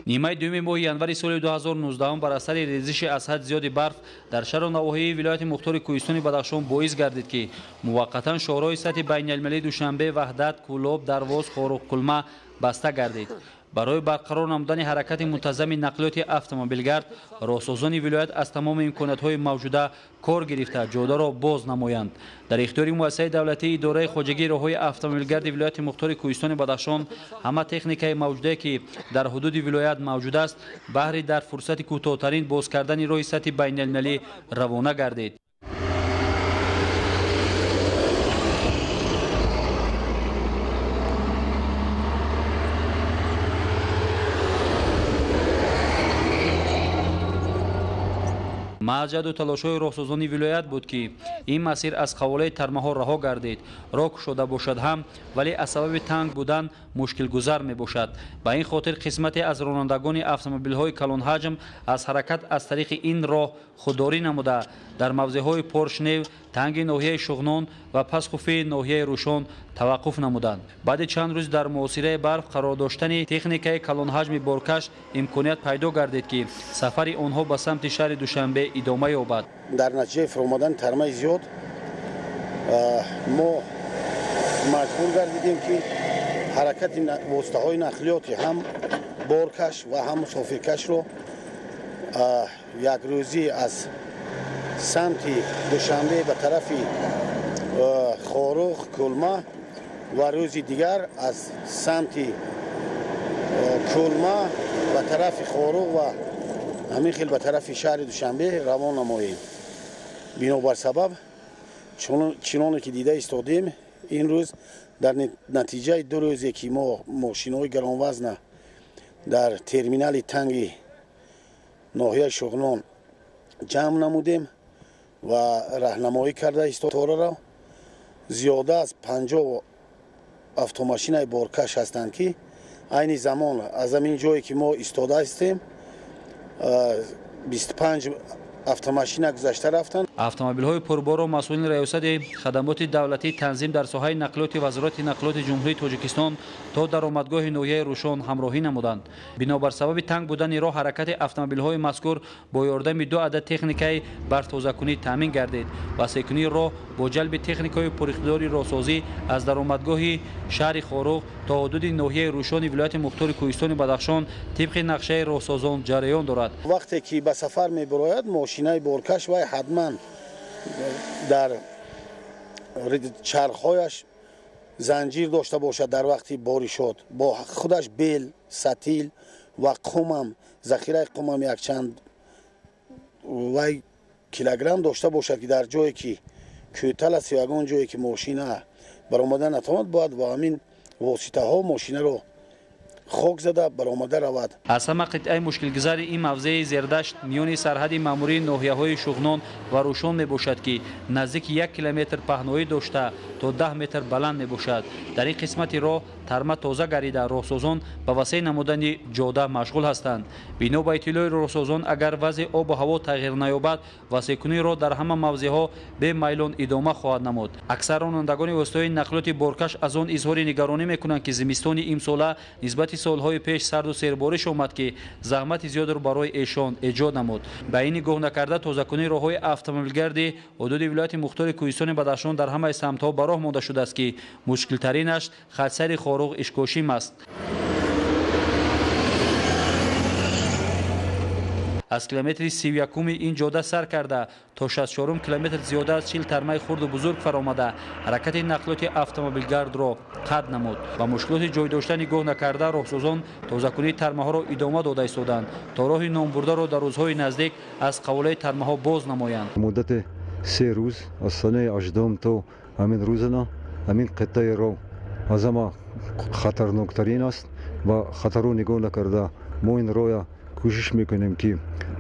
Нимаи дуюми моҳи январи соли 2019 бар асари резиши аз ҳад зиёди барф дар шаҳру навоҳии вилояти мухтори Кӯҳистони Бадахшон боис гардид, ки муваққатан шоҳроҳи сатҳи байналмилалии Душанбе, Ваҳдат, Кӯлоб, Дарвоз, Хоруғ, Кулма баста гардид. Барои барқарор намудани ҳаракати мунтазами нақлиёти автомобилгард роҳсозони вилоят аз тамоми имкониятҳои мавҷуда кор гирифта ҷодаро боз намоянд. Дар ихтиёри муассисаи давлатии идораи хоҷагии роҳҳои автомобилгарди вилояти мухтори Кӯҳистони Бадахшон ҳама техникаи мавҷудае, ки дар ҳудуди вилоят мавҷуд аст, баҳри дар фурсати кӯтоҳтарин боз кардани роҳи сатҳи байналмилалӣ равона гардид. Маҳз ҷаҳду талошҳои роҳсозони вилоят буд, ки ин масир аз қаволаи тармаҳо раҳо гардид. Роҳ кушода бошад ҳам, вале аз сабаби танг будан мушкилгузар мебошад. Ба ин хотир қисмате аз ронандагони автомобилҳои калонҳаҷм аз ҳаракат аз тариқи ин роҳ худдорӣ намуда, дар мавзеъҳои Поршнев, танги ноҳияи Шуғнон ва Пасхуфии ноҳияи Рӯшон таваққуф намуданд. Баъди чанд рӯз дар муҳосираи барф қарор доштани техникаи калонҳаҷми боркаш имконият пайдо гардид, ки сафари онҳо ба самти шаҳри Душанбе идома ёбад. Дар натиҷаи фуромадани тармаи зиёд мо маҷбур гардидем, ки ҳаракати воситаҳои нақлиёти ҳам боркаш ва ҳам мусофиркашро якрӯзӣ аз самти Душанбе ба тарафи Хоруғ, Кулма ва рӯзи дигар аз самти Кулма ба тарафи Хоруғ ва ҳамин хел ба тарафи шаҳри Душанбе равон намоем. Бинобар сабаб, чуноне ки дида истодем, ин рӯз дар натиҷаи ду рӯзе, ки мо мошинҳои гаронвазна дар терминали танги ноҳияи Шуғнон ҷамъ намудем ва раҳнамоӣ карда истораро, зиёда аз 50 автомошинаи боркаш ҳастанд, ки айни замон аз ҳамин ҷое, ки мо истода ҳастем, 25 автомошина гузашта рафтанд. Автомобилҳои пурборро масъулини раёсати хадамоти давлатии танзим дар соҳаи нақлиёти Вазорати нақлиёти Ҷумҳурии Тоҷикистон то даромадгоҳи ноҳияи Рӯшон ҳамроҳӣ намуданд. Бинобар сабаби танг будани роҳ ҳаракати автомобилҳои мазкур бо ёрдами ду адад техникаи барфтозакунӣ таъмин гардид. Васеъкунии роҳ бо ҷалби техникаҳои пуриқтидори роҳсозӣ аз даромадгоҳи шаҳри Хоруғ то ҳудуди ноҳияи Рӯшони вилояти мухтори Кӯҳистони Бадахшон тибқи нақшаи роҳсозон ҷараён дорад. Вақте ки ба сафар мебарояд, мошинаи боркаш вай ҳатман дар чархҳояш занҷир дошта бошад. Дар вақти боришот бо худаш бел, сатил ва қумам, захираи қумам якчанд вай килограмм дошта бошад, ки дар ҷое ки кӯтал аст ё ягон ҷое ки мошина баромада натавонад, бояд бо ҳамин воситаҳо мошинаро хок зада баромада равад. Аз ҳама қитъаи мушкилгузари ин мавзеи Зердашт миёни сарҳади маъмурии ноҳияҳои Шуғнон ва Рӯшон мебошад, ки наздики 1 километр паҳноӣ дошта то 10 метр баланд мебошад. Дар ин қисмати роҳ тарма тоза гардида, роҳсозон ба васеъ намудани ҷода машғул ҳастанд. Бино ба иттилои роҳсозон, агар вазъи обу ҳаво тағйир наёбад, васеъкунии роҳ дар ҳама мавзеъҳо бемайлон идома хоҳад намуд. Аксар ронандагони воситаҳои нақлиёти боркаш аз он изҳори нигаронӣ мекунанд, ки зимистони имсола нисбати солҳои пеш сарду сербориш омад, ки заҳмати зиёдро барои эшон эҷод намуд. Ба ин нигоҳ накарда тозакунии роҳҳои автомобилгарди ҳудуди вилояти мухтори Кӯҳистони Бадахшон дар ҳамаи самтҳо ба роҳ монда шудааст, ки мушкилтаринаш хатсайри Хоруғ Ишкошим аст. Аз километри 31-уми ин ҷода сар карда то 64 километр зиёда аз 40 тармаи хурду бузург фаромада ҳаракати нақлиёти автомобилгардро қатъ намуд. Ба мушкилоти ҷой дошта нигоҳ накарда роҳсозон тозакунии тармаҳоро идома дода истоданд, то роҳи номбурдаро дар рӯзҳои наздик аз қаволаи тармаҳо боз намоянд. Муддати 3 рӯз аз санаи 18 то ҳамин рӯзана ҳамин қитъаи роҳ аз ҳама хатарноктарин аст ва хатарро нигоҳ накарда мо ин роҳя кӯшиш мекунем, ки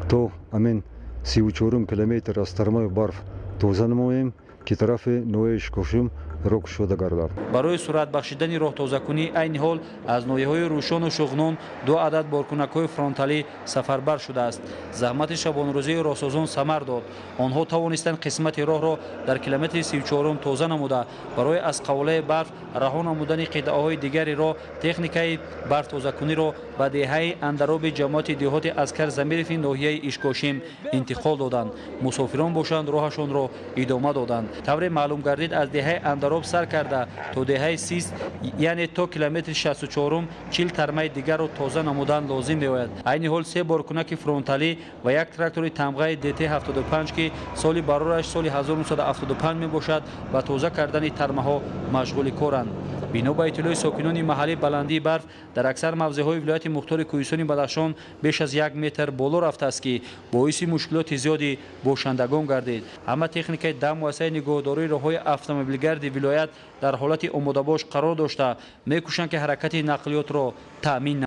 то ҳамин 34 километр аз тармаи барф тоза намоем, ки тарафи ноҳияи Ишкошим роҳ кушода гардад. Барои суръат бахшидани роҳтозакунӣ айни ҳол аз ноҳияҳои Рӯшону Шуғнон 2 адад боркунакҳои фронталӣ сафарбар шудааст. Заҳмати шабонрӯзии роҳсозон самар дод. Онҳо тавонистанд қисмати роҳро дар километри 34 тоза намуда, барои аз қаволаи барф раҳо намудани қитъаҳои дигари роҳ техникаи барфтозакуниро ба деҳаи Андароби ҷамоати деҳоти Аскар Замирови ноҳияи Ишкошим интиқол доданд. Мусофирон бошанд роҳашонро идома доданд. Тавре маълум гардид, аз деҳаи Андароб сар карда то деҳаи Сист, яъне то километри 64 40 тармаи дигарро тоза намудан лозим меояд. Айни ҳол 3 боркунаки фронталӣ ва як трактори тамғаи ДТ-75, ки соли барораш соли 1975 мебошад, ба тоза кардани тармаҳо машғули коранд. Бино ба иттилои сокинони маҳаллӣ, баландии барф дар аксар мавзеъҳои вилояти мухтори Кӯҳистони Бадахшон беш аз 1 метр боло рафтааст, ки боиси мушкилоти зиёди бошандагон гардид. Ҳама техникаи 10 муассисаи нигоҳдории роҳҳои автомобилгарди вилоят дар ҳолати омодабош қарор дошта, мекӯшанд, ки ҳаракати нақлиётро таъмин